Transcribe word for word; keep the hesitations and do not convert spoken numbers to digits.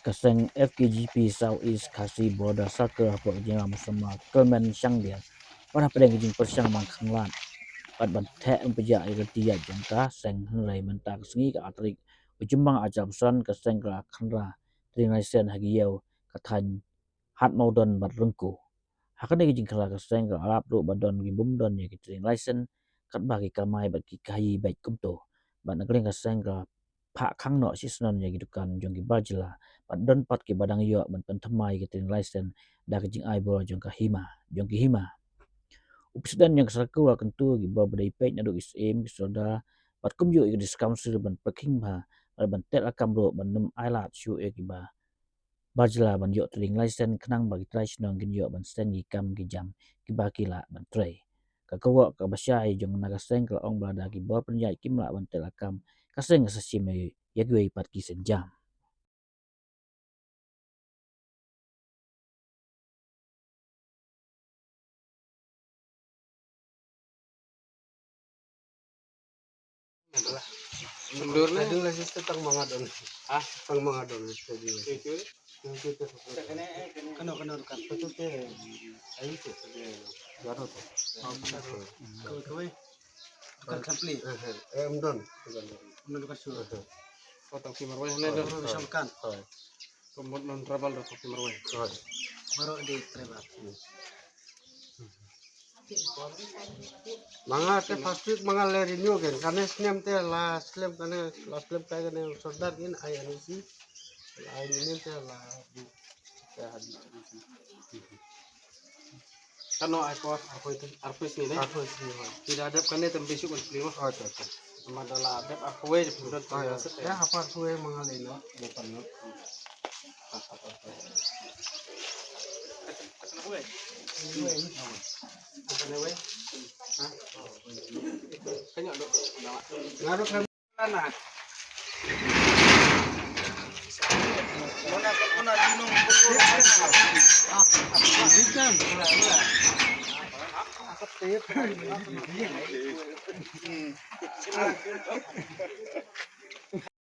Ka seng F K J P South East Khasi Border Circle hapoh ka jingrang samla Clement Shangdiat, bad hapdeng ka jingpyrshang ban khanglad bad ban theh ban pynjah ïa ka lynti ïaid jong ka seng, hynrei mynta ka sngi ka ar tarik u Jymmang arhajar arphew san ka seng ka la khynra trading license ha ki ïew ka thaiñ Hat Mawdon bad Ryngku. Ha kane ka jingkhynra ka seng ka la ap ruh ba don ki bym don ïa ki trading license katba ki kamai bad ki khaïi beit kumto. Bad na ka liang ka seng ka phah khang noh shisha ïa ki dukan jong ki bar jylla bad don pat kiba dang ïoh ban pynthymmai ïa ki trading license da ka jingai bor jong ka hima, jong ki hima. U president jong ka circle u la kyntu ïa ki bor ba dei peit naduh ki syiem, ki sordar bad kumjuh ïa ka district council ban pyrkhing bha bad ban teh lakam ruh ban ym ailad shuh ïa kiba bar jylla ban ïoh trading license khnang ba ki trai shnong kin ïoh ban sdang ki kam ki jam kiba ki lah ban trei. Ka kawok kaba shai jong na ka seng ka la ong ba lada ki bor pynïaid kim lah ban teh lakam, ka seng ka sa shim ïa kiwei pat ki sienjam. Mundur na. Trading license te tang ma nga don. Ha? Tang ma nga don trading license. Itu. Itu te. Kano, kano dukan? Itu te. Ayo te. Baru te. Oh, baru. Kawei, kawei. Dukan sampli. Eh, eh, em don. Em don dukan su. Eh, eh. Oh, tang ki marwei ne don. Baru bisa makan. Oh. Pynmut non tribal da pynmut marwei. Baru di tribal. Ma nga te first week ma nga la renew again. Kane snem te la slem kane, la slem kai kane sordar kin ai N O C. La ai snem te la bu. Te ha di. Kano ai por arphew, arphew sngi ne? Arphew sngi, hooid. Phi da dep kane te ym phi shu ban plie mo? Hooid, hooid, hooid. Namar da la dep arphew wei phi don. Hooid, hooid. Ya, hapoh arphew wei ma nga lei noh, dep noh. Arphew wei. Arphew wei. Ha? Kano do? Nga do.